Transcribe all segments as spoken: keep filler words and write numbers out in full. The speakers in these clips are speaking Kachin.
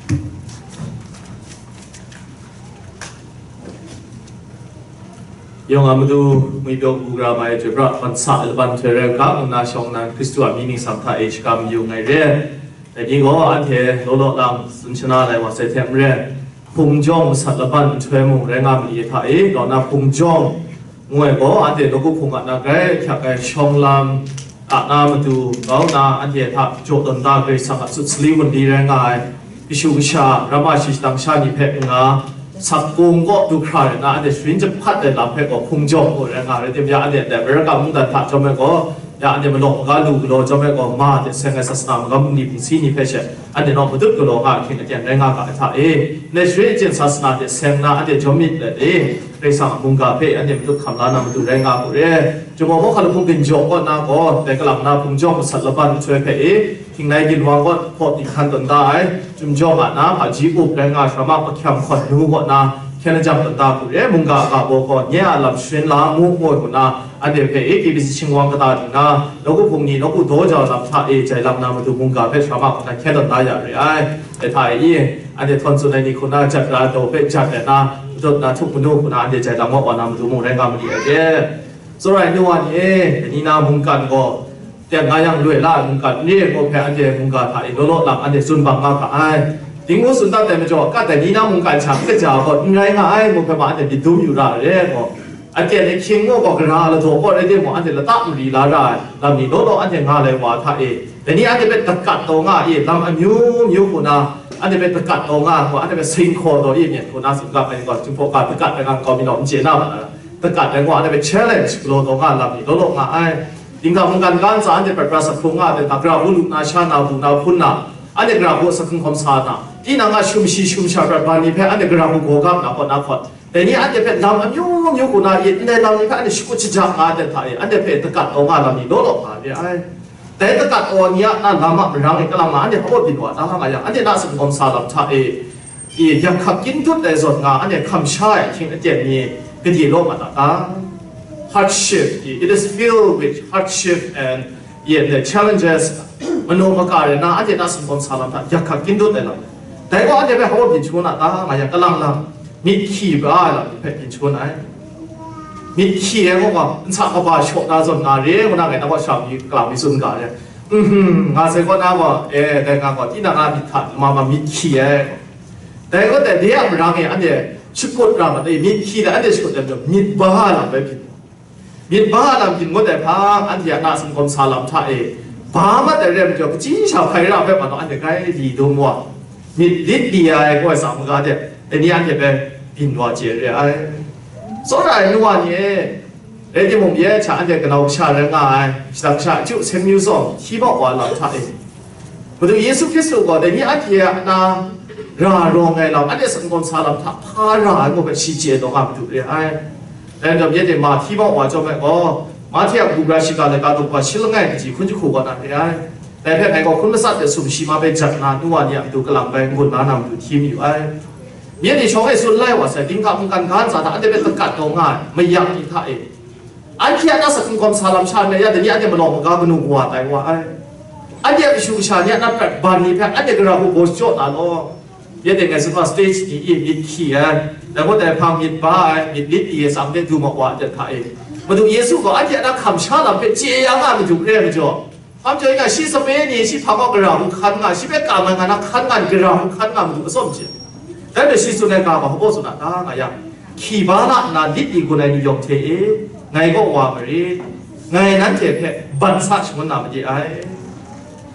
Yawng a matu ngwi pyaw kabu gara mai ai chyoi pra, ban sa ai laban nhtoi rai u ga, ngu nna shawng nnan Hkristu a mying ningsang hta e shaga mayu nngai re. Dai ni gaw anhte law law lang tsun shana lai wa sai hte maren, hpung jawng masat laban nhtoi mung rai nga ma ni hta e, kaw na hpung jawng ngu ai gaw, anhte nawku hpung a na grai ahkyak ai shawng lam a na matu kau na, anhte hta jaw tawn da Karai Kasang a sut sali wunli rai nga ai, kashu kasha, ramma shi shadang sha ni hpe n-, nga, sakung kaw du hkra rai na, anhte sharin jahpat ai lam hpe gaw hpung jawng gaw rai nga, rai timung, ya anhte ndai Amerika mungdan hta chyawm ai gaw, ya anhte malawng maga lu galaw chyawm ai gaw, ma hte seng ai sasana magam ni hpung si ni hpe she, anhte naw matut galaw nga ahkying aten rai nga ga ai hta e, ndai sharin achyin sasana hte seng na anhte jawm myit let e, Karai Kasang a mungga hpe anhte matut hkam la na matu rai nga hku re. Chyum maw, hkalaphung ginjaw kaw na gaw, dai kalang na hpung jawng masat laban nhtoi hpe e, htinglai ginwang kaw hpaw dinghkan tawn da ai, chyum jawng a na hpaji up rai nga ai Sara Mahk Mahkyam Hkawn Nu kaw na hkyen lajang tawn da hku re. Mungga a ga baw gaw, nye a lam sharin la mu, ngu ai hku na, anhte hpe e, K B C Chingwang kata ting na, nawku hpung ni, nawku daw jau lam hta e jai lam na matu mungga hpe Sara Mahk kaw na hkyen tawn da ya re ai. Dai hta e i, anhte htawn tsun ai ni hku na, jat ra daw hpe jat ai na, matut na htuk manu hku na, anhte jai lam wa wa na matu mung rai nga ma ni ai re. Tsawra ai nu wa ni e, dai ni na mungkan gaw, teng nga yang loi la ai mungkan n re ai gaw hpe, anhte mungga hta e law law lang anhte tsun bang nga ga ai. Ting ngu tsun dat ai majaw, kat dai ni na mungkan hta n kaja gaw n rai nga ai ngu hpe ma, anhte myit dum yu ra ai re gaw, aten e hkying gaw, gara ladaw kaw rai timung, anhte lata mari la ra ai lam ni law law anhte nga lai wa hta e, dai ni anhte hpe dakat taw nga e, lam amyu myu hku na, anhte hpe dakat taw nga ai gaw, anhte hpe seng hkaw taw e myit hku na tsun ga ai gaw, Jinghpaw ga dakat ai ga nkau mi naw n chye na ma na, dakat ai gaw, anhte hpe challenge galaw taw nga ai lam ni law law nga ai. Dingga mungkan ga ntsa anhte prat prat sa hkrung nga ai hte, gara hku lu na, sha na, bu na, hpun na, anhte gara hku a sa hkungkawm sa na, tinang a shumshi shumsha prat ban ni hpe anhte gara hku gaw gap na, kaw na hkawt, dai ni anhte hpe lam amyu myu hku na e, ndai lam ni hpe anhte shakut shaja nga ai hta e, anhte hpe dakat taw nga ai lam ni law law nga re ai. Dai dakat taw ni a na lam a marang e kalang na anhte hpa byin wa da nga yang, anhte na a sa hkungkawm sa lam hta e, e, yak hkak kyin dut ai zawn nga, anhte hkam sha ai ahkying aten ni gade law ma ta ta? Hardship, it is filled with hardship and, yet the challenges, manu maka rai na, anhte na singkawm sa lam hta, yak hkak kyin dut ai lam. Dai gaw anhte hpe hpa byin shangun a ta nga yang, kalang lam, myit hkyi bra ai lam hpe byin shangun ai. Myit hkyi ai gaw, nsa kaba shaw na zawn nga re, ngu na ngai na gaw sha mi, kalang mi tsun ga re. Nhum, nga sai kaw na gaw, e, dai nga gaw, tinang a myit hta, ma ma myit hkyi ai. Dai gaw, dai de a marang e, anhte shakut ra mat e, myit hkyi dai, anhte shakut dai majaw, myit ba a lam bai byin. Myit ba a lam byin ngut ai hpang, anhte a na singkawm sa lam hta e, ba mat ai rai majaw, kachyi sha hpai ra ai hpe, ma anhte grai li dum wa, myit lit li ai, koi sa maga de, dai ni anhte hpe byin wa chye re ai. Tsawra ai nu wa ni e, rai timung, ya hta anhte kanau kasha rai nga ai, shadang sha chyu, seng myu tsawm, hti bau wa lam hta e, Madu Yesu Hkristu gaw dai ni anhte a na ra rawng ai lam, anhte singkawm sa lam hta hpa ra ai ngu hpe shi chye taw nga madu re ai. Dai lam yet e, ma hti bau wa chyawm ai gaw, Mahte a kabu gara shiga laika daw kaba shi langai kaji hkun jahku kaw na re ai. Dai hpe ngai gaw hkun matsat de sumshi ma bai jat nna, nu wa ni a matu kalang bai n-gun na na matu hti mayu ai. Myit ni shawng e tsun lai wa sai, dingga mungkan ga ntsa hta anhte hpe dakat taw nga ai, mayak ni hta e, anhte a na sa hkungkawm sa lam sha nna, ya dai ni anhte malawng maga kanu kawa tai wa ai. Anhte a kashu kasha ni a na prat ban ni hpe anhte gara hku gaw shachyaw na law. Ya dai ngai tsun wa, stage ni e myit hkyi ai, dai gaw dai hpang myit ba ai, myit lit li ai tsang hte du ma wa ai hta e, Madu Yesu gaw anhte a na hkam sha lam hpe chye ya nga madu re ai majaw, hpa majaw nga, shi sape ni shi hpang gaw gara hku hkan nga, shi hpe kam ai nga na hkan nga, gara hku hkan nga madu atsawm hte, dai hpe shi tsun ai ga hpa hpaw tsun a ta nga yang, hkyi ba la nna lit li gun ai ni yawng hte e, ngai kaw wa marit, ngai nanhte hpe ban sa shangun na made ai.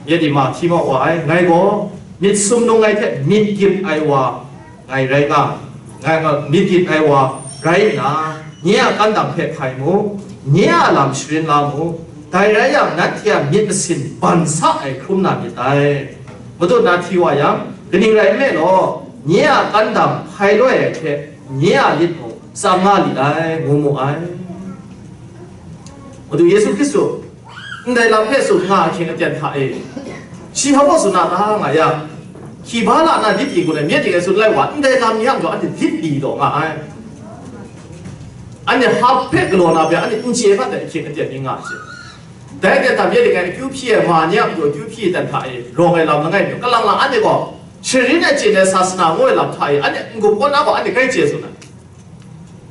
Myit ni ma hti mau wa ai, ngai gaw myit sumnung ai hte myit gyit ai wa ngai rai nga, ngai, ngai myit gyit ai wa rai nna, nye a kandang hpe hkai mu, nye a lam sharin la mu, dai rai yang, nanhte a myit masin ban sa ai hkrum na myit dai. Matut na hti wa yang, kaning rai nme law, nye a kandang hpai loi ai hte, nye a lit mung tsang nga li ai, ngu mu ai. Madu Yesu Hkristu ndai lam hpe tsun nga ahkying aten hta e, shi hpa baw tsun na ta nga yang, hkyi ba la na lit li gun ai myit ding ai tsun lai wa, ndai lam yang gaw anhte lit li taw nga ai. Anhte hpa hpe galaw na hpe anhte n chye mat ai ahkying aten ni nga ai hte, dai aten hta myit ding ai akyu hpyi ai ma ni a matu akyu hpyi ai aten hta e, rawng ai lam langai mi, kalang lang anhte gaw Sharin ai chye ai sasana ngu ai lam hta e, anhte n-gup kaw na gaw, anhte grai chye tsun ai.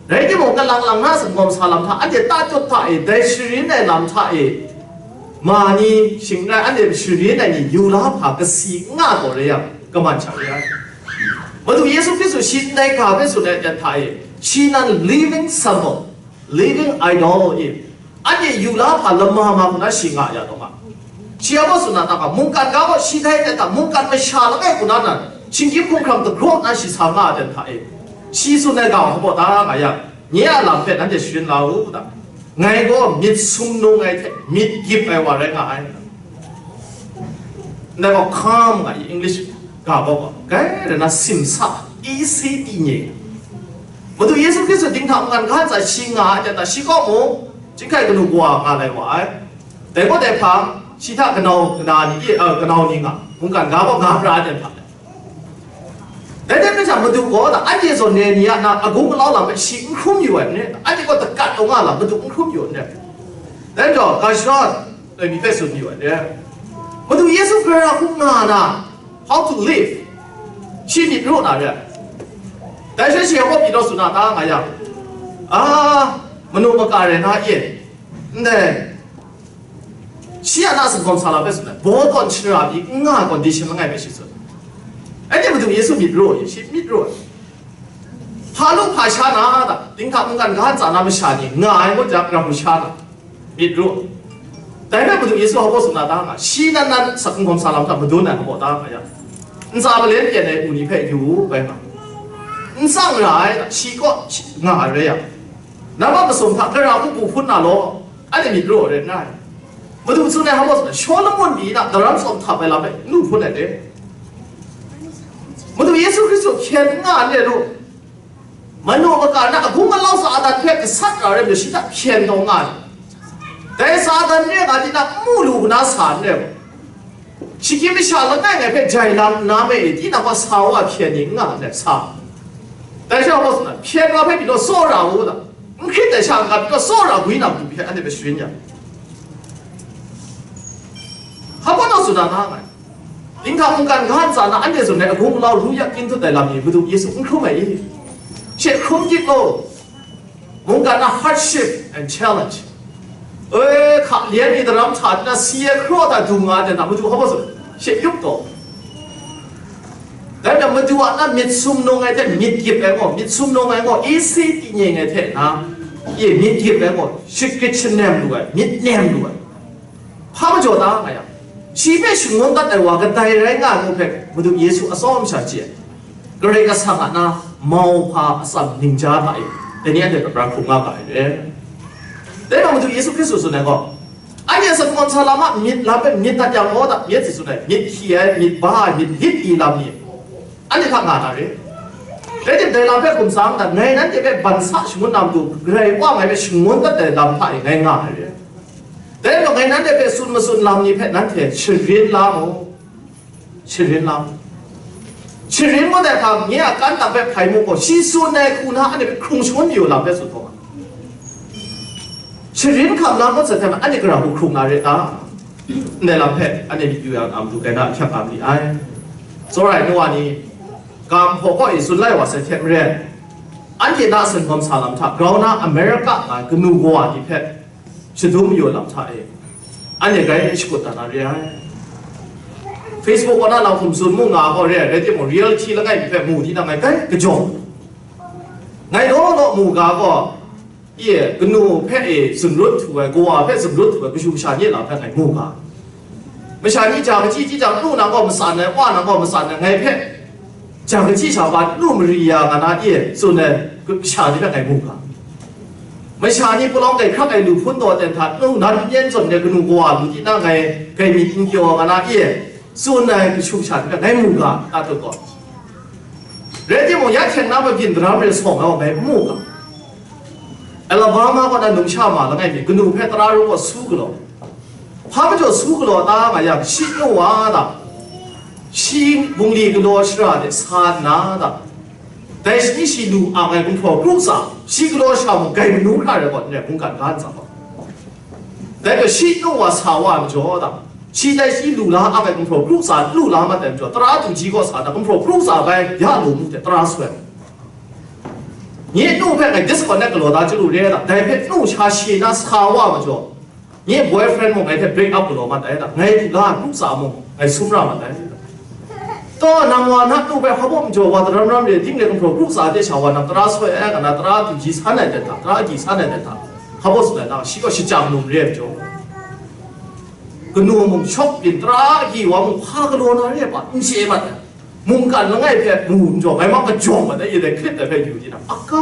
Rai timung, kalang lang na singawm sa lam hta, anhte tatut hta e, dai sharin ai lam hta e, ma ni, shingrai, anhte sharin ai ni yu la hpa kasi n nga taw rai yang, kaman sha re ai. Madu Yesu Hkristu shi ndai ga hpe tsun ai aten hta e, shi nan living symbol, living idol e, anhte yu la hpa lama ma hku na shi nga ya taw ma. Shi a baw tsun na ta ga, mungkan ga gaw shi dai hte hta mungkan masha langai hku na nan, shinggyim hkumhkrang dagraw na shi sa nga ai aten hta e, shi tsun ai ga hpa baw ta nga yang, nye a lam hpe nanhte sharin la u ta. Ngai gaw myit sumnung ai hte myit gyip ai wa rai nga ai. Ndai gaw calm nga i, English ga gaw gaw, grai rai na simsa, easy tinye. Madu Yesu Hkristu dinghta mungkan ga ntsa shi nga ai aten hta, shi kaw mung, chyinghkai kanu kawa nga lai wa ai. Dai gaw dai hpang, shi hta kanau kana ni, eh, kanau ni nga, mungkan ga gaw nga pra ai aten hta. Dai hte maren sha, Madu gaw na, anhte zawn re ni a na agung alau lam hpe shi n hkrum yu ai n rai, anhte gaw dakat taw nga lam Madu n hkrum yu ai n rai. Dai majaw, ga sharawng ai mi hpe tsun yu ai n rai. Madu Yesu gara hku nga na, how to live, shi myit ru na re ai. Dai she shi a baw pyi naw tsun na ta nga yang, a, manu maka rai na e, ndai, shi a na singkawm sa lam hpe tsun ai, baw tawn shara pyi n nga ai condition langai hpe shi tsun. Anhte Madu Yesu myit ru ai, shi myit ru ai. Hpa lu hpa sha na ta, dinghta mungkan ga ntsa na masha ni nga ai ngut jang, ram hku sha na, myit ru. Dai hpe Madu Yesu hpa baw tsun na ta nga, shi nan nan singkawm sa lam hta madun ai hpa baw ta nga yang, ntsa malen pyen ai u ni hpe yu u, bai nga. N tsang ra ai ta, shi kaw shi nga ai rai yang, nang a masum hta gara hku bu hpun na law, anhte myit ru ai rai n rai. Madu tsun ai hpa baw tsun ai, Shawlumon pyi na daram tsawm htap ai lam hpe n lu hpun ai re. Madu Yesu Hkristu hpyen n nga ai n rai lu. Manu maka na agung alau Satan hpe gasat ra ai rai majaw, shi hta hpyen taw nga ai. Dai Satan re nga di na n mu lu hku na sa n rai. Shagyi masha langai ngai hpe jai lam nna me e, tinang gaw sa wa hpyen ni n nga ndai sa. Dai sha gaw, hpyen wa hpe pyi naw tsawra u ta? N hkrit ai sha n ga pyi naw tsawra gwi na matu hpe anhte hpe sharin yang, hpa baw naw tsun na nga ai. Dinghta mungkan ga ntsa na anhte zawn ai agung alau ru yak kyin tut ai lam ni Madu Yesu n hkrum ai i? She hkrum dik law. Mungkan na hardship and challenge. E, hka lyan ni daram hta na si ai hkraw hta du nga ai hta, Madu hpa baw tsun, she yup taw. Dai majaw Madu a na myit sumnung ai hte myit gyip ai gaw, myit sumnung ai gaw, isi tingyeng ai hte na, ye myit gyip ai gaw, shagrit shanem lu ai, myit nem lu ai. Hpa majaw ta nga yang, shi hpe shangun dat ai wa kadai rai nga ai ngu hpe Madu Yesu atsawm sha chye ai. Karai Kasang a na mau hpa atsam ningja hta e, dai ni anhte hpe pra hkrum nga ga ai re. Dai majaw Madu Yesu Hkristu tsun ai gaw, anhte singkawm sa lam a myit lam hpe myit dat yang gaw, da, myit si tsun ai, myit hkyi ai, myit ba ai, myit lit ai lam ni, anhte hta nga na re. Rai tim, dai lam hpe hkum sa nna, ngai nanhte hpe ban sa shangun na matu, Karai Wa ngai hpe shangun dat ai lam hta e ngai nga ai re. Dai majaw ngai nanhte hpe tsun matsun lam ni hpe nanhte sharin la mu. Sharin la mu. Sharin ngut ai hkang, nye a kan dang hpe hpai mu gaw, shi tsun ai hku na anhte hpe hkrung shangun mayu lam hpe tsun hkawm ai. Sharin hkam la ngut sai hte maren, anhte gara hku hkrung na re ta? Ndai lam hpe anhte myit yu yang, a matu grai na ahkyak nga ma li ai. Tsawra ai nu wa ni, ga hpaw kaw e tsun lai wa sai hte maren, anhte na singkawm sa lam hta grau na America nga ai kanu kawa ni hpe shadum mayu lam hta e, anhte grai shakut dat na re ai. Facebook kaw na lang hkum tsun mu nga gaw re ai, rai timung, reality langai mi hpe mu tinang ngai grai kajawng. Ngai law law mu ga gaw, ye, kanu hpe e zunlut htu ai, kawa hpe zunlut htu ai kashu kasha ni lam hpe ngai mu ga. Masha ni ja kachyi chyi jang, lu nang gaw matsan ai, wa nang gaw matsan ai, ngai hpe ja kachyi sha wa lu mari ya nga na e tsun ai kasha ni hpe ngai mu ga. Masha ni palawng grai hkrak ai lu hpun taw ten hta, lu nan n yen zawn ai kanu kawa lu tinang ngai grai myit n kyaw nga na e tsun ai kashu kasha ni hpe ngai mu ga, a tut gaw. Rai timung, ya hkyeng na mabyin daram re sawng ai wa ngai n mu ga. Alabama kaw na numsha ma langai mi, kanu hpe tara ru gaw su galaw. Hpa majaw su galaw ta nga yang, shi nu wa ta? Shi bungli galaw shara de sa nna ta? Dai shi shi lu ang ai gumhpraw kru tsa, shi galaw shara mung grai manu hkra rai gaw, n rai, mungkan ga ntsa gaw. Dai gaw shi nu wa sa wa ai majaw ta? Shi tai shi lu la a ai gumhpraw kru tsa lu la mat ai majaw, tara du ji kaw sa na gumhpraw kru tsa bai ya lu mu hte tara soi. Nye nu hpe ngai disconnect galaw da chyalu re ai da, dai hpe nu sha she na sa wa majaw, nye boyfriend mung ngai hte break up galaw mat ai da, ngai lu la kru tsa mung ngai sum ra mat ai. Taw, nang wa na nu hpe hpa baw majaw wa daram ram re, ding re gumhpraw kru tsa de sha wa nang tara soi ai, nga na tara du ji san ai dat hta, tara agyi san ai dat hta, hpa baw tsun ai na, shi gaw shachyang num re ai majaw, kanu mung shawk byin, tara agyi wa mung hpa galaw na re ai hpa n chye mat ai. Mungkan langai hpe mu n jaw, ngai mang kajawng mat ai, i dai hkrit ai hpe yu di na, aka,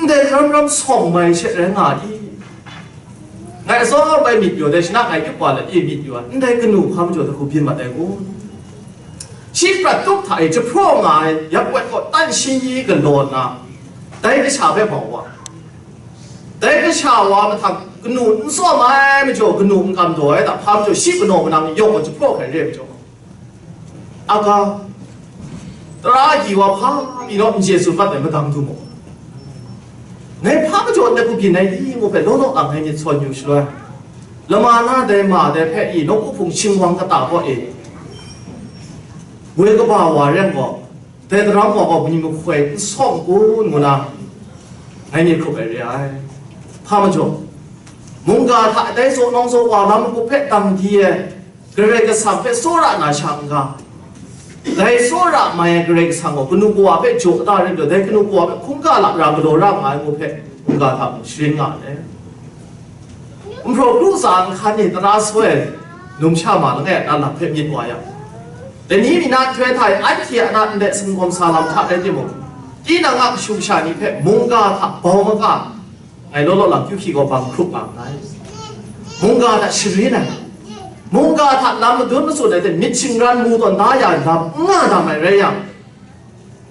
ndai ram ram sawng mai she rai nga i? Ngai atsawm ai myit yaw dai shana ngai yup wa let i myit yaw ai, ndai kanu hpa majaw hta hku byin mat ai kun? Shi prat tup hta e jahpraw nga ai, yak wet kaw tan shi ni galaw nna, dai kasha hpe mau wa, dai kasha wa mahtang kanu n tsawm ai majaw, kanu n kam daw ai, da hpa majaw shi kanaw manang yawng gaw jahpraw hkrai re ai majaw, aga, tara agyi wa hpa pyi naw n chye tsun mat ai madang du mu. Ngai hpa majaw n-, ngu byin ai i ngu hpe law law lang ngai myit sawn yu shaloi, lama na dai ma dai hpe i nawku hpung shingwang kata kaw e, woi kaba wa ren gaw, dai daram wa gaw ni mahkoi n sawng kun ngu na, ngai myit hkrup ai re ai. Hpa majaw, mungga hta dai zaw nawng zaw wa lam magup hpe dang di ai, Karai Kasang hpe tsawra na sha n-ga, dai tsawra mai ai Karai Kasang gaw kanu kawa hpe jaw da rai majaw, dai kanu kawa hpe hkungga lara galaw ra nga ai ngu hpe mungga hta mung sharin nga ai. Gumhpraw kru tsa nhkan e tara soi ai numsha ma langai a na lam hpe myit wa yang, dai ni mi na nhtoi hta e anhte a na ndai sumgawm sa lam hta rai timung, tinang a kashu kasha ni hpe mungga hta bau maka, ngai law law lang kyu hkyi gaw bang hkrup nga nngai. Mungga hta sharin ai, mungga hta lam madun matsun ai hte myit shingran mu tawn da ya ai lam n nga dam ai rai yang,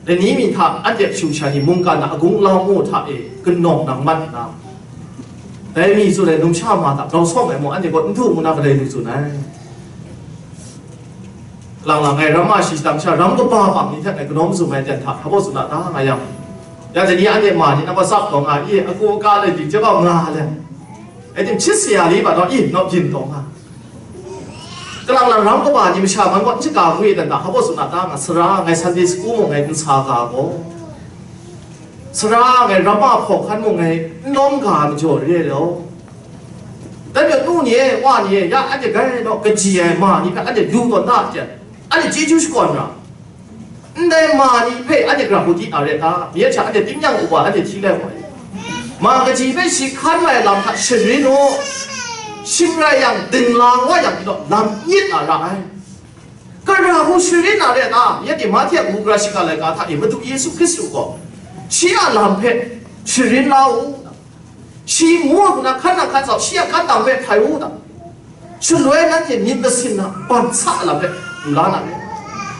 lani mi hta anhte kashu kasha ni mungkan a agung lau mu hta e kanawng nang mat nna, dai mi tsun ai numsha ma hta grau sawm ai mung anhte gaw n du ngu na kadai lu tsun ai. Kalang lang ai ram a shi shadang sha ram kaba bang ni hte ngai kanawng mazum ai ten hta hpa baw tsun a ta nga yang, ya jani anhte ma ni na gaw tsap taw nga i, aku aka lai di jep au nga le, ai tim hpyi sa ya li ba naw i, naw byin taw nga. Kalang lang ram kaba ni masha man gaw n shaga hku e dan hta hpa baw tsun a ta nga, sara ngai Sunday school mung ngai n sa ga gaw, sara ngai ram a hpaw hkan mung ngai n lawm ga ai majaw re ai law. Dai majaw nu ni e, wa ni e, ya anhte grai naw kaji ai ma ni hpe anhte du tawn da hte, anhte chyeju shakawn ra. Ndai ma ni hpe anhte gara hku di na re ta? Mi a hta anhte tingnyang u wa, anhte hti lai wa ai. Ma kaji hpe shi hkan wa ai lam hta sharin u, shing rai yang, dinglang wa yang, lam myit na ra ai. Gara hku sharin na re ta? Mi a hte Mahte a kabu gara shiga laika hta e Madu Yesu Hkristu gaw shi a lam hpe sharin la u. Shi ngu ai hku na hkan nang hkan tsau, shi a hkan dang hpe hpai u ta? Shaloi nanhte myit masin na ban sa ai lam hpe lu la na re.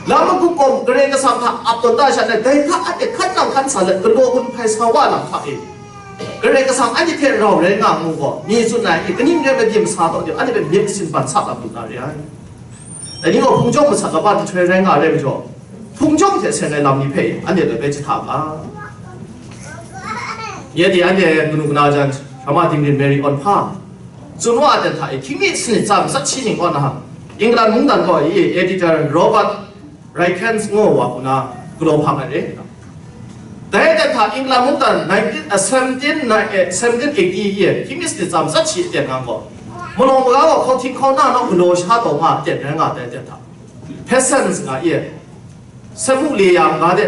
Lam magup gaw Karai Kasang hta ap tawn da sha na, dai hta anhte hkan nang hkan sa let galaw gun hpai sa wa lam hta e, Karai Kasang anhte hte rau rai nga mu gaw, mi tsun ai, kaning rai ai, mabyin masa taw de, anhte hpe myit masin ban sa lam lu na re ai. Dai ni gaw hpung jawng masat kaba nhtoi rai nga ai rai majaw, hpung jawng hte seng ai lam ni hpe anhte bai bai jahta ga. Nye di anhte kanu kana jan, Rama Dingrin Mary Awn hpa, tsun wa ai ten hta e, hkying mi sanit tsa matsat shi ning kaw na, England mungdan kaw e editor Robert Raikes ngu wa hku na galaw hpang ai re. Dai aten hta England mungdan nineteen, uh, seventeen, seventeen eighty ye, hkying mi sanit tsa matsat shi aten ngang gaw, malawng maga gaw hkauhting hkauna naw galaw sha taw nga aten rai nga dai aten hta, peasants nga ye, samu le ya maga de,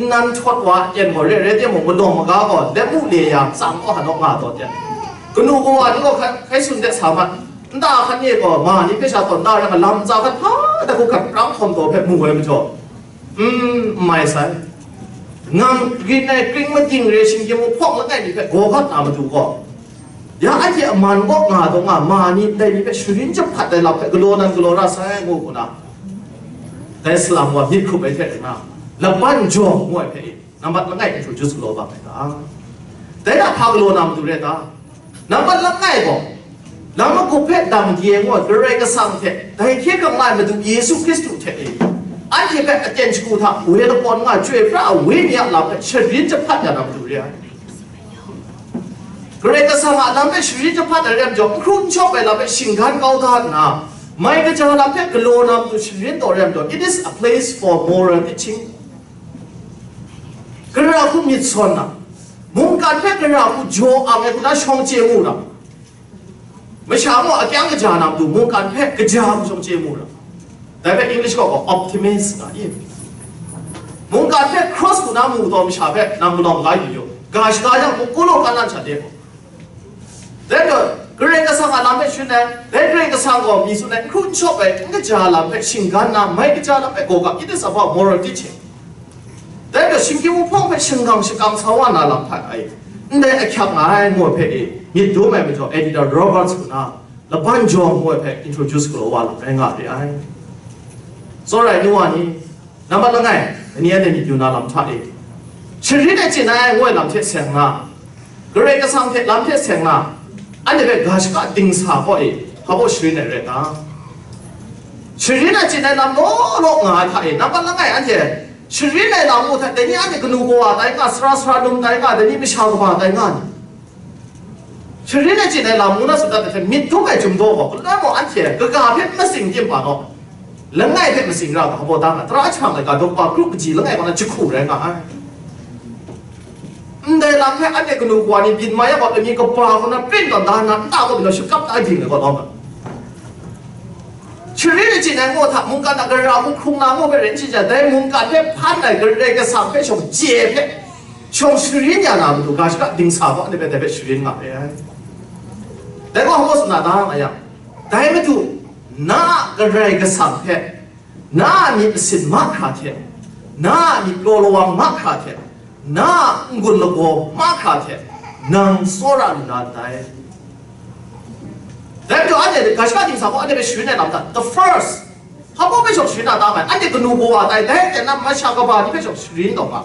nnan htawt wa aten gaw re, rai timung, malawng maga gaw let mu le ya tsang kaw hkan naw nga taw aten, kanu kawa ni gaw hkai, hkai tsun de sa mat, nta hkan e gaw ma ni hpe sha tawn da rai nga, lam tsa hkan hpa da hku hkat prang hkawm taw hpe mu ai majaw, N mai sai. Ngang rin ai kring mating re, shinggyim hpawng langai mi hpe gaw gat na matu gaw, ya anhte a man kaw nga taw nga, ma ni ndai ni hpe sharin jahpat ai lam hpe galaw nan galaw ra sai, ngu hku na, dai salang wa myit hkrup ai hte rana, laban jaw ngu ai hpe nambat langai introduce galaw bang ai ta. Dai a hpa galaw na matu re ta? Nambat langai gaw, lam magup hpe dang di ai ngu ai Karai Kasang hte, dai hkye hkrang la ai Madu Yesu Hkristu hte e, anhte hpe aten shagu hta woi lakawn nga ai Chyoi pra ai Wenyi a lam hpe sharin jahpat ya na matu re ai. Karai Kasang a lam hpe sharin jahpat ai ram jaw, n hkru n shawp ai lam hpe shinggan kau da nna, mai kaja lam hpe galaw na matu sharin taw ai ram jaw, it is a place for moral teaching. Gara hku myit sawn na, mungkan hpe gara hku jaw ang ai hku na shawng chye mu na, masha gaw akyang kaja na matu mungkan hpe kaja hku shawng chye mu na. Dai hpe English gaw gaw optimist nga i. Mungkan hpe cross hku na mu taw masha hpe nang malawng ga yu yu. Ga shaga yang mung kulaw kan lan sha de gaw. Dai gaw, Karai Kasang a lam hpe sharin ai, dai Karai Kasang gaw mi tsun ai, n hkru n shawp ai, n kaja lam hpe shinggan na, mai kaja lam hpe gaw ga, it is about moral teaching. Dai gaw, shinggyim wuhpawng hpe shingkang shakang sa wa na lam hta e, ndai ahkyak nga ai ngu ai hpe e, myit dum ai majaw, Editor Roberts hku na, laban jaw ngu ai hpe introduce galaw wa lam rai nga re ai. Tsawra ai nu wa ni, nambat langai, dai ni anhte myit yu na lam hta e, sharin ai chyen ai ngu ai lam hte seng na, Karai Kasang hte lam hte seng na, anhte hpe ga shaka dingsa kaw e, hpa baw sharin ai rai ta? Sharin ai chyen ai lam law law nga ai hta e, nambat langai anhte sharin ai lam ngu hta, dai ni anhte kanu kawa tai nga, sara sara lum tai nga, dai ni masha kaba tai nga ni? Sharin ai chyen ai lam ngu na tsun dat ai hte, myit dum ai chyum daw gaw, palai mung anhte kaga hpe masing tim pa naw, langai hpe masing ra ga, hpa baw da nga, tara jahprang ai ga dawk pa, kru kaji langai kaw na jahku rai nga ai. Ndai lam hpe anhte kanu kawa ni byin mai yang gaw, lani kaba kaw na prin tawn da nna, nta kaw byin shakap da ai byin ai gaw lawm ai. Sharin ai chyen ai ngu hta, mungkan a gara hku hkrung na ngu hpe rai n shai, dai mungkan hpe hpan ai Karai Kasang hpe shawng chye hpe, shawng sharin ya na matu, ga shaka dingsa gaw anhte hpe dai hpe sharin nga re ai. Dai gaw hpa baw tsun na ta nga yang, dai matu, na a Karai Kasang hpe, na a myit masin mahkra hte, na a myit kraw lawang mahkra hte, na a n-gun lagaw mahkra hte, nang tsawra lu na ndai. Dai majaw, anhte ga shaka dingsa gaw anhte hpe sharin ai lam hta, the first, hpa baw hpe shawng sharin na ta mai, anhte kanu kawa tai, dai hte na masha kaba ni hpe shawng sharin taw nga.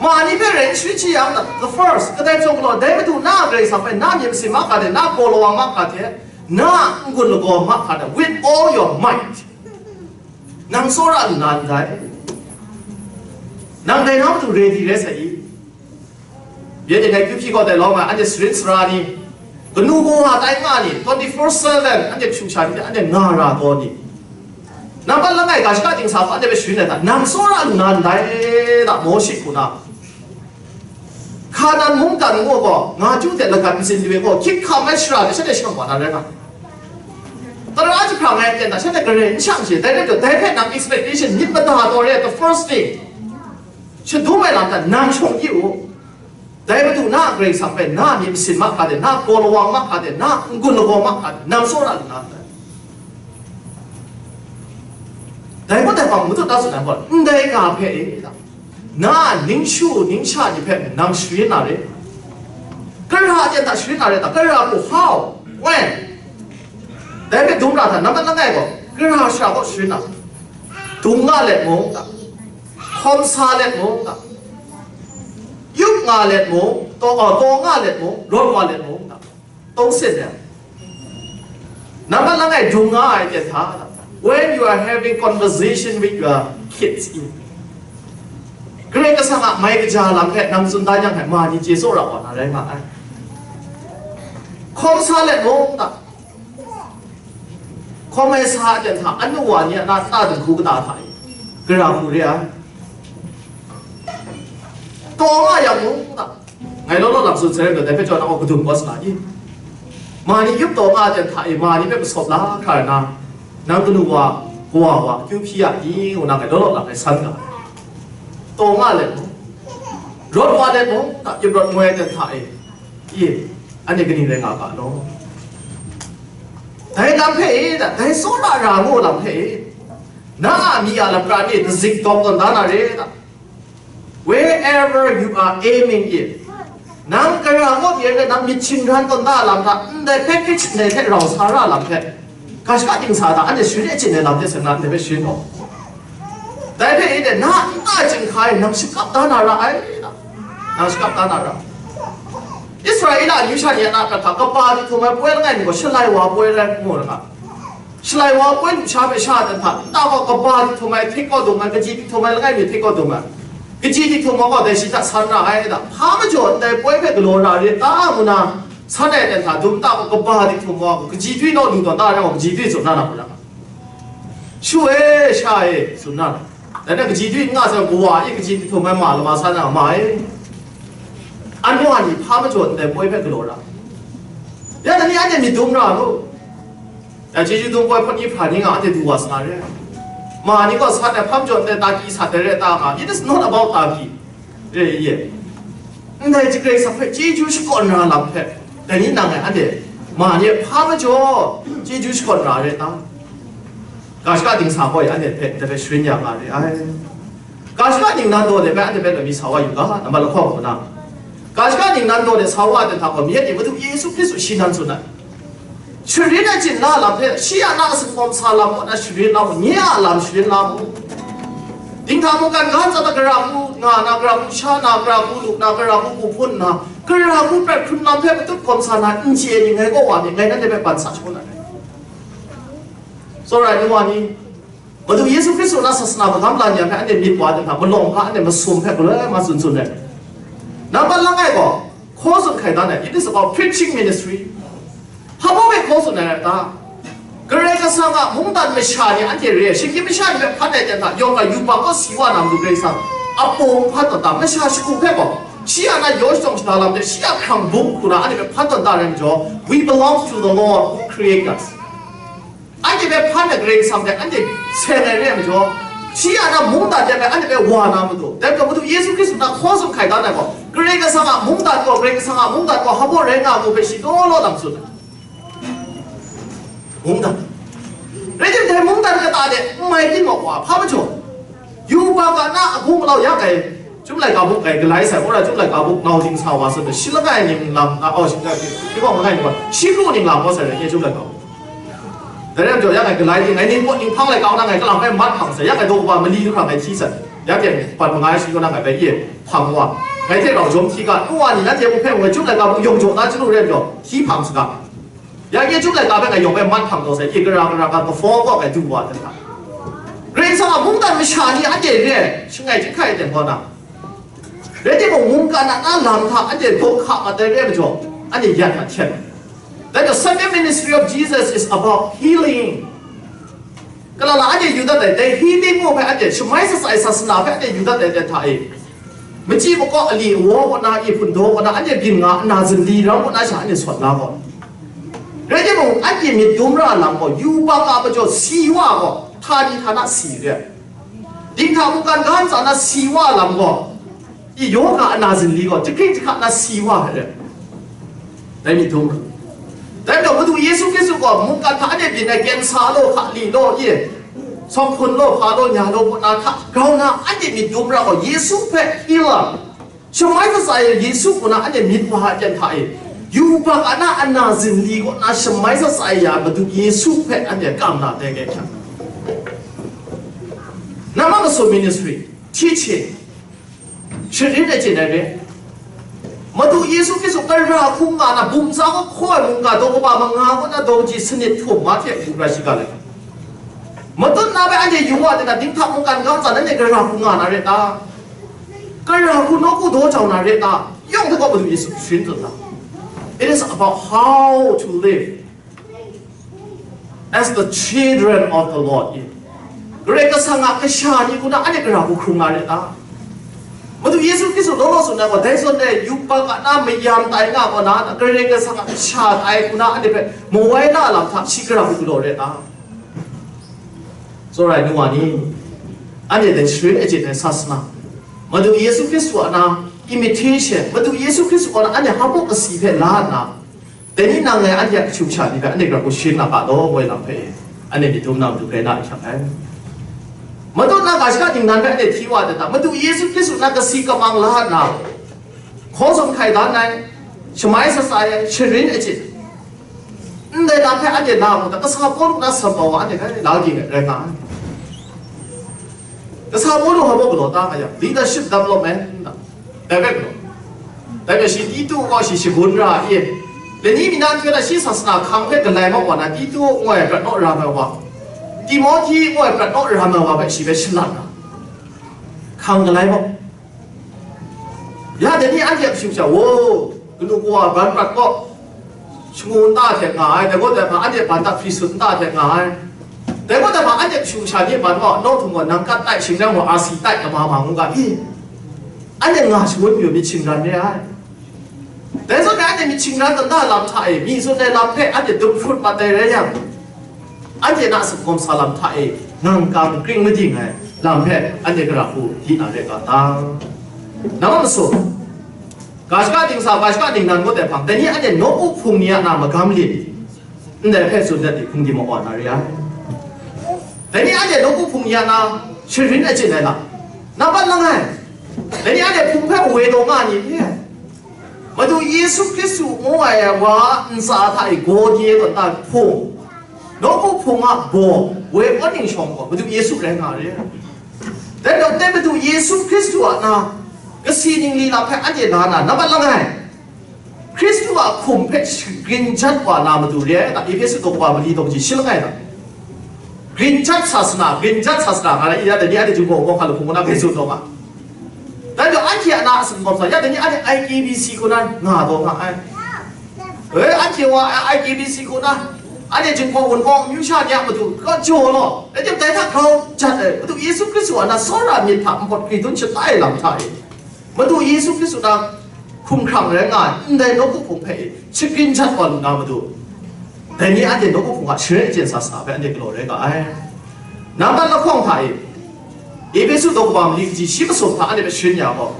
Ma ni hpe rai n sharin shi yang, the first, kadai hpang galaw, dai matu na a Karai Kasang hpe, na a myit masin mahkra hte, na a kraw lawang mahkra hte, na a n-gun lagaw mahkra hte, with all your might, nang tsawra lu na ndai. Nang dai na matu ready rai sai i? Byen e ngai kyu hpyi kaw dai lawm ai, anhte sarin sara ni, kanu kawa tai nga ni, twenty four seven anhte hpyu sha ni, anhte nga ra taw ni? Nambat langai ga shaka dingsa gaw anhte hpe sharin ai hta, nang tsawra lu na ndai da, Mawshe hku na. Hkanan mungdan ngu gaw, nga chyu hte lagat ntsin lu ai gaw, hkyip hkam ai shara de shanhte shang wa na rai nga. Tara jahprang ai aten hta shanhte gare n shang she, dai rai taw, dai hpe nang expectation myit mada taw re ai, the first thing. Shadum ai lam hta nang shawng di u. Dai matu na a Karai Kasang hpe, na a myit masin mahkra de, na a kraw lawang mahkra de, na a n-gun lagaw mahkra de, nang tsawra lu na ndai. Dai gaw dai hpang matut da tsun ai gaw, ndai ga hpe e, na a ningshu ningsha ni hpe nang sharin na re. Kara aten hta sharin na re ta? Kara hku, how? When? Dai hpe dum ra hta, nambat langai gaw, kara shara kaw sharin na, dung nga let mung ta, hkawm sa let mung ta, yup nga let mung, taw, taw nga let mung, rawt wa let mung ta, tawng sin let. Nambat langai dung nga ai aten hta, when you are having conversation with your kids, Karai Kasang a mai kaja lam hpe nang tsun da yang hpe, ma ni chye tsawra wa na rai nga ai. Hkawm sa let mung ta, hkawm ai sa aten hta, anu wa ni a na ta dinghku kata hta e, gara hku re ai. Taw nga yang mung ta, ngai law law lam tsun sai rai nna, dai hpe jaw na gaw kadum kau sa na i? Ma ni yup taw nga aten hta e, ma ni hpe masawp la hkra ai na, nang kanu wa, kawa wa, akyu hpyi ya i, ngu na ngai law law lam ngai san nga ai. Taw nga let mung, rawt wa let mung ta, yup rawt moi aten hta e, i, anhte kaning rai nga ga law? Dai lam hpe e ta, dai tsawra ra ngu lam hpe e, na a myi a lapran e dazik dawp tawn da na re ta? Wherever you are aiming it, nang gara ngut yen rai, nang myit htingran tawn da lam hta, ndai package ndai hte rau sa ra lam hte, ga shaka dingsa hta, anhte sharin e chyen ai lam hte seng na, ndai hpe sharin gaw. Dai hpe e de, na a nta chyinghka e nang shakap da na ra ai, nang shakap da na ra. Israela amyu sha ni a na prat hta, kaba di htum ai poi langai mi gaw, shalai wa poi rai ngu ra nga. Shalai wa poi lusha hpe sha dan hta, nta gaw kaba di htum ai, htik kaw dum ai, kaji di htum ai langai mi htik kaw dum ai, Kaji diktum wa gaw dai shi hta san ra ai da, hpa majaw ndai poi hpe galaw ra re ta ngu na, san ai ten hta dum ta gaw kaba diktum wa gaw, kaji dwi naw lu tawn ta ra gaw, kaji dwi tsun na na hku na. Shu e, sha e, tsun na. Dai na kaji dwi n nga sai, kawa e kaji diktum ai ma lama san na ma e. Anhte wa ni hpa majaw ndai poi hpe galaw ra. Ya, dai ni anhte myit dum ra lu. Ya, chyeju dum poi hpawt ni hpra ni nga anhte du wa sa re. Ma ni gaw san ai hpa majaw ndai taki sa dai re ta nga, it is not about taki. Re ye. Ndai Karai Kasang hpe chyeju shakawn ra lam hpe, dai ni nang e anhte ma ni hpa majaw chyeju shakawn ra re ta? Ga shaka dingsa gaw anhte hpe ndai hpe sharin ya nga re ai. Ga shaka ningnan daw de hpe anhte hpe lami sa wa yu ga, nambat lahkawng hku na. Ga shaka ningnan daw de sa wa de hta gaw, mi e Madu Yesu Hkristu shi nan tsun ai. Sharin ai chin la lam hpe, shi a na singkawm sa lam kaw na sharin la mu, nye a lam sharin la mu. Dinghta mungkan ga ntsa hta gara hku nga na, gara hku sha na, gara hku lu na, gara hku hku hpun na, gara hku prat hkrun lam hpe matut kawm sa na, n chye ni ngai kaw wa myit, ngai nanhte hpe ban sa shangun ai. Tsawra ai nu wa ni, Madu Yesu Hkristu na sasana magam la ni a hpe anhte myit wa ai hta, malawng hpa anhte masum hpe galoi ma tsun tsun ai. Nambat langai gaw, hkaw tsun hkai dan ai, it is about preaching ministry. Hpa baw hpe hkaw tsun ai ta? Karai Kasang a mungdan masha ni anhte re ai, shinggyim masha ni hpe hpan ai ten hta, yawng ai yubak kaw si wa na matu Karai Kasang a pawng hpan tawn ta, masha shagu hpe gaw, shi a na yaw shadawn shada lam de, shi a hkrang bung hku na anhte hpe hpan tawn ta rai majaw, we belong to the Lord who create us. Anhte hpe hpan ai Karai Kasang hte anhte seng ai re ai majaw, shi a na mungdan de hpe anhte hpe wa na matu, dai hpe Madu Yesu Hkristu na hkaw tsun hkai dan ai gaw, Karai Kasang a mungdan gaw, Karai Kasang a mungdan gaw hpa baw rai nga mu hpe shi law law lam tsun ai. Mungdan. Rai tim, dai mungdan kata de n mai timung wa, hpa majaw, yubak a na agung alau ya kai, Chyum laika buk kai galai sai, wora chyum laika buk nau ding sa wa sa, shi langai ninglang, a, oh, shi, shi, shi gaw langai ninglang, shi kru ninglang gaw sai, nye chyum laika buk. Dai rai majaw, ya kai galai ding, ngai ning pawt ning hpang laika na ngai kalang bai mat hpang sai, ya kai daw kaba mali du hkra ngai hti sai, ya kai pat mangai shi kaw na ngai bai ye hpang wa. Ngai hte rau jawm hti ga, nu wa ni nanhte mung hpe mung ngai chyum laika buk yawng jaw na chyu lu rai majaw, hti hpang saga. Ya nye chyum laika hpe ngai yawng bai mat hpang taw sai, ye gara gara ga kafaw kaw ngai du wa ai hta. Karai Kasang a mungdan masha ni anhte re ai, shangai chyahkai ai ten gaw na. Rai timung, mungkan a na lam hta anhte daw hka mat ai re ai majaw, anhte yan hta hten ai. That the second ministry of Jesus is about healing. Kalala anhte yu dat ai, dai healing ngu hpe anhte shamai shatsai sasana hpe anhte yu dat ai ten hta e, machyi makaw ali awaw kaw na, i hpun daw kaw na, anhte byin nga nna zinli ram kaw na sha anhte sawt la gaw. Rai timung, anhte myit dum ra lam gaw, yubak a majaw si wa gaw, htani htana si re ai. Dinghta mungkan ga ntsa na si wa lam gaw, i yawga ana zinli gaw, jahkring jahkra na si wa ai re. Dai myit dum ra. Dai majaw, Madu Yesu Hkristu gaw mungkan hta anhte byin ai, kensa law, hkali law, i, sawng hkun law, hpa law, nya law, kaw na hta grau na, anhte myit dum ra gaw, Yesu hpe healer, shamai shatsai ai Yesu kaw na anhte myit wa ai ten hta e, yubak a na ana zinli kaw na shamai shatsai ya Madu Yesu hpe anhte kam na dai gai hkyak. Nama masu ministry, teaching, sharin ai chyen ai re. Madu Yesu Hkristu gara hku nga na, bum tsa kaw hkaw ai mungga daw kaba manga kaw na daw kaji sanit htum, Mahte a hku gara shiga let. Matut na bai anhte yu wa de na, dinghta mungkan ga ntsa nanhte gara hku nga na re ta? Gara hku nawku daw jau na re ta? Yawng hte gaw Madu Yesu sharin tsun ta. It is about how to live as the children of the Lord. Karai Kasang a kasha ni hku na anhte gara hku hkrung na re ta? Madu Yesu Hkristu law law tsun ai gaw, dai zawn e yubak a na mayam tai nga gaw na, Karai Kasang a kasha tai hku na anhte hpe mawai na lam hta shi gara hku galaw re ta? Tsawra ai nu wa ni, anhte dai sharin achyin ai sasana, Madu Yesu Hkristu a na imitation, Madu Yesu Hkristu a na anhte hpa baw kasi hpe la nna, dai ni nang ngai anhte a kashu kasha ni hpe anhte grau hku sharin na ga law, woi lam hpe, anhte myit dum na matu grai na ahkyak ai. Matut na ga shaka ningnan hpe anhte hti wa dat na, Madu Yesu Hkristu na kasi kamang la nna, hkaw tsun hkai dan ai, shamai shatsai ai, sharin achyin. Ndai lam hpe anhte na mu ta, kasa Pawlu na sam wa anhte hpe la ging ai rai nga ai. Kasa Pawlu hpa baw galaw ta nga yang, leadership development na, dai hpe galaw. Dai hpe shi Titu gaw shi shagun ra e. Lani mi na nhtoi na shi sasana hkang hpe galai mat wa na, Titu ngu ai prat naw ram ai wa, Timohti ngu ai prat naw ram ai wa hpe shi hpe shalan ra. Hkang galai mat. Dai ni anhte a kashu kasha, wo, kanu kawa ban prat kaw, shangu nta hte nga ai, dai gaw dai hpa anhte ban hta hpri sut nta hte nga ai. Dai gaw dai hpa anhte kashu kasha ni ban gaw, nawhtum gaw nang kat tai, shingran gaw R C tai, kama ma ngu ga i. Anhte nga shangun pyi myit shingran re ai. Dai zawn e anhte myit shingran kata lam hta e, mi tsun ai lam hpe anhte dum hkrut mat ai rai yang, anhte na a sumgawm sa lam hta e, ngang kam kring mading ai lam hpe anhte gara hku di na re ga ta? Nang a masum, ga shaka dingsa, ga shaka dingnan ngut ai hpang, dai ni anhte nawku hpung ni a na magam lit, ndai hpe tsun dat di hpung di mawa na re ai. Dai ni anhte nawku hpung ni a na sharin achyin ai lam, nampat langai, dai ni anhte hpung hpe woi taw nga ni hte, Madu Yesu Hkristu ngu ai wa ntsa hta e gaw ni e tawn ta hpung, nawku hpung a baw, woi awn ning shawng gaw Madu Yesu rai nga re. Dai gaw, dai Madu Yesu Hkristu a na kasi ningli lam hpe anhte na na, nampat langai, Hkristu a hkum hpe shagrin jat wa na matu re ai ta? Efesu daw kaba mali daw kaji shi langai ta? Grin jat sasana, grin jat sasana nga na, ya dai ni anhte Jinghpaw Wunpawng hkalup hpung na grai tsun taw nga. Dai gaw anhte a na a sumgawm sa, ya dai ni anhte I K B C hku na nga taw nga ai. E, anhte wa I K B C hku na, anhte Jinghpaw Wunpawng amyu sha ni a matu kaw jaw law, dai hte dai hta grau jat ai, Madu Yesu Hkristu a na tsawra myit hta npawt hkri dun shatai lam hta e, Madu Yesu Hkristu na hkumhkrang rai nga ai ndai nawku hpung hpe e shagrin jat wa lu na matu, dai ni anhte nawku hpung a sharin achyen sa sa hpe anhte galaw rai ga ai. Nambat lahkawng hta e, Efesu daw kaba mali kaji shi masum hta anhte hpe sharin ya gaw,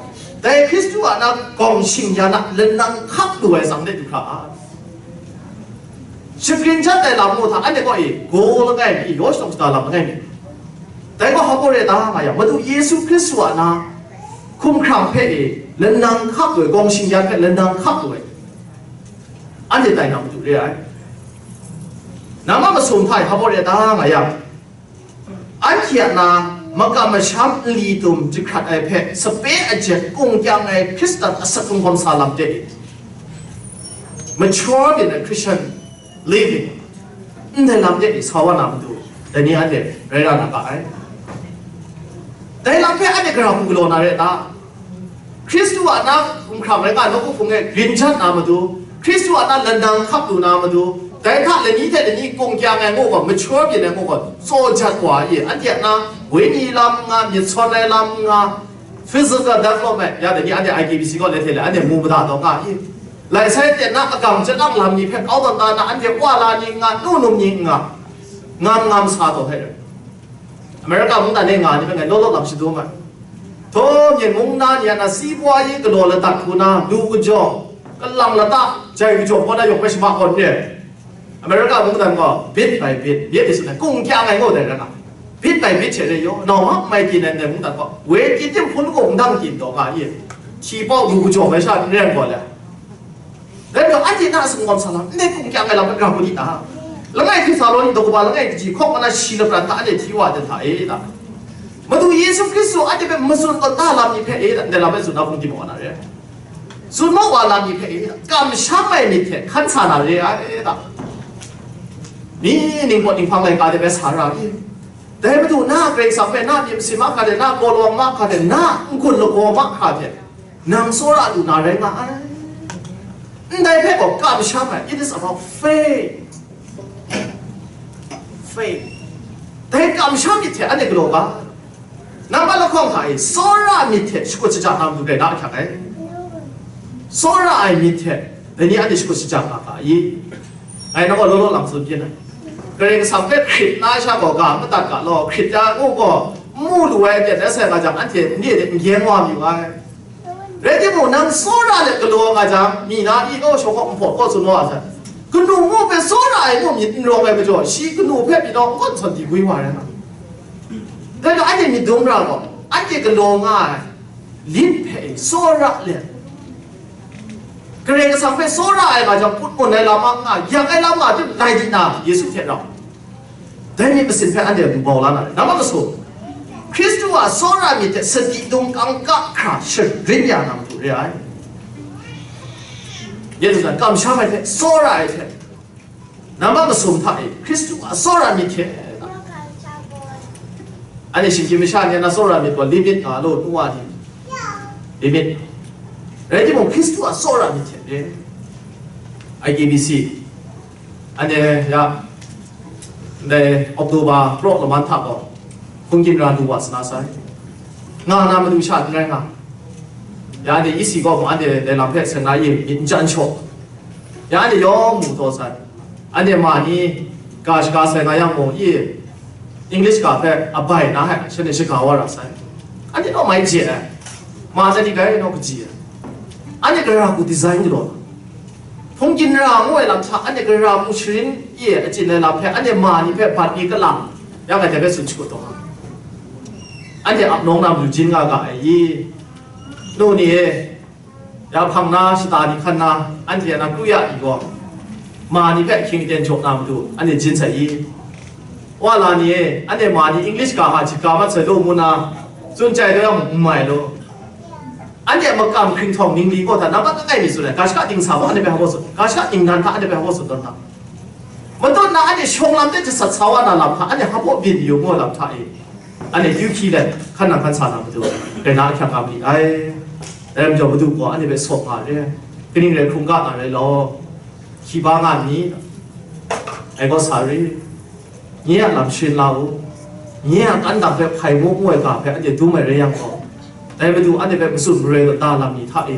dai Hkristu a na gawng shing-yan a lanang hkap lu ai zang de du hkra ai. Shagrin jat ai lam mung hta anhte kaw e gaw langai mi, yaw shadawn shada lam langai mi, dai gaw hpa gaw re ta nga yang, Madu Yesu Hkristu a na hkumhkrang hpe e lanang hkap lu ai, gawng shing-yan hpe lanang hkap lu ai, anhte tai na matu re ai. Nang a masum hta e hpa gaw re ta nga yang, anhte a na makam masham nli tum jahkrat ai hpe sape ajet kungkyang ai Hkristan asak kungkawm sa lam de, mature byin ai Christian living, ndai lam de sa wa na matu, dai ni anhte rai ra na ga ai. Dai lam hpe anhte gara hku galaw na re ta? Hkristu a na hkumhkrang rai nga ai nawku hpung e grin jat na matu, Hkristu a na lanang hkap lu na matu, dai hta lani hte lani kungkyang ai ngu gaw, mature byin ai ngu gaw, tsaw jat wa i, anhte a na wenyi lam nga, myit sawn ai lam nga, physical development, ya dai ni anhte I K B C kaw le hte le anhte mu mada taw nga i, lai sai ten na agang chyalang lam ni hpe kau tawn ta na anhte wa la ni nga, nu num ni nga, ngam ngam sa taw hte rai. America mungdan e nga ni hpe ngai law law lam shadum ai. Htaw myen mung na ni a na si bwa yi galaw ladat hku na, lu kajawng, kalang lata, jai kajawng kaw na yawng hpe shama kawn re. America mungdan gaw bit by bit, bit is, kungkyang ai ngaw dai ran na, bit by bit hte re yaw, nau hkap mai tin ai ndai mungdan gaw, woi tin tim hpun kung ndang tin taw nga i, hti pau lu kajawng ai sha n ren gaw le. Dai majaw, anhte na a sumgawm sa lam, ndai kungkyang ai lam hpe grau ni ta? Langai Hkristu rawt ni daw kaba langai kaji hkawk mana shi lapran hta anhte hti wa ai hta e ta? Madu Yesu Hkristu anhte hpe matsun tawn da lam ni hpe e ta? Ndai lam hpe tsun na hpung timung na re? Tsun mau wa lam ni hpe e ta? Kamsham ai myit hte hkan sa na re ai ta? Mi ningpawt ninghpang laika de bai sa ra i? Dai Madu na Karai Kasang hpe na myit masin mahkra hte, na gawlawng mahkra hte, na n-gun lagaw mahkra hte, nang tsawra lu na rai nga ai. Ndai hpe gaw kamsham ai, it is about faith. Faith. Dai kamsham myit hte anhte galaw ga. Nambat lahkawng hta e, tsawra myit hte shakut shaja na matu rai na ahkyak ai. Tsawra ai myit hte, dai ni anhte shakut shaja nga ga i? Ngai nang gaw law law lang tsun byin ai. Karai Kasang hpe hkrit na sha gaw ga madat ga law, hkrit ya u gaw, n mu lu ai aten rai sai nga jang, anhte n re de n gyeng wa mayu ai. Rai timung, nang tsawra let galaw nga jang, mi na i kaw shawng kaw nhpaw kaw tsun wa ai hte, kanu ngu hpe tsawra ai ngu myit n rawng ai majaw, shi kanu hpe pyi naw n kawn sawn di gwi wa ai rai nga. Dai gaw, anhte myit dum ra gaw, anhte galaw nga ai lit hpe tsawra let, Karai Kasang hpe tsawra ai nga jang, put mun ai lam a nga, yak ai lam nga, tim lai di na, Yesu hte rau. Dai myit masin hpe anhte mu bau la na rai. Nambat masum, Hkristu a tsawra myit hte sadi dung kangka hkra sharin ya na matu re ai. Yesu nan kamsham ai hte, tsawra ai hte, nambat masum hta e, Hkristu a tsawra myit hte. Anhte shinggyim masha ni a na tsawra myit gaw limit nga law, nu wa ni. Limit. Rai timung, Hkristu a tsawra myit hte re. I K B C, anhte ya, ndai October pra laman hta gaw, hpungkyin ra lu wa sa na sai. Nga na matu sha n rai nga. Ya, anhte isi gaw mung, anhte dai lam hpe seng na ye myit n chyan shaw. Ya, anhte yawng mu taw sai. Anhte ma ni ga shaga sai nga yang mung, i English ga hpe abai na hai, shanhte shaga wa ra sai. Anhte naw mai je ai. Ma sai ni gai naw kaji ai. Anhte gara hku design galaw na. Hpungkyin ra ngu ai lam hta, anhte gara hku sharin i achyin ai lam hpe, anhte ma ni hpe bat mi kalang, ya ngai dai hpe tsun shakut taw nga. Anhte ap nawng na matu jin nga ga ai i? Nu ni e, ya hpang na shata ni hkan na, anhte na kru ya ni gaw, ma ni hpe hkying aten jaw na matu, anhte jin sai i? Wa la ni e, anhte ma ni English ga hta hti ga mat sai law mu na, tsun chyai daw yang n mai law. Anhte a makam hkring htawng ningli gaw hta nambat langai mi tsun ai, ga shaka dingsa gaw anhte hpe hpa tsun, ga shaka ningnan hta anhte hpe hpa tsun tawn hta. Matut na anhte shawng lam de jasat sa wa na lam hta, anhte hpa byin yu ngu lam hta e, anhte yu hkyi let, hkan nang hkan sa na matu, rai na ahkyang nga ma li ai. Dai lam jaw, Madu gaw anhte hpe sawp nga re, kaning rai hkrung ga nga rai law, hkyi ba nga n ni? Ngai gaw sa re, nye a lam sharin la u, nye a kandang hpe hpai mu ngu ai ga hpe anhte dum ai rai yang gaw, dai Madu anhte hpe matsun maroi kata lam ni hta e,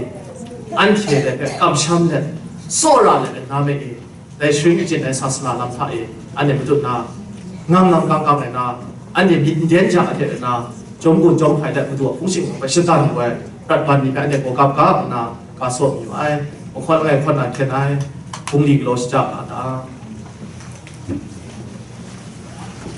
anhte dai hpe kamsham let, tsawra let ai na me e, dai sharin kachyin ai sasana lam hta e, anhte matut na, ngang ngang kang kang ai na, anhte myit n den ja hte na, jawm gun jawm hpai let Madu a hpung shingkang hpe shatan lu ai prat ban ni hpe anhte gaw gap ga nna, ga sawt mayu ai, mahkawn langai hkawn na hkyen ai, bungli galaw shaja nga ta.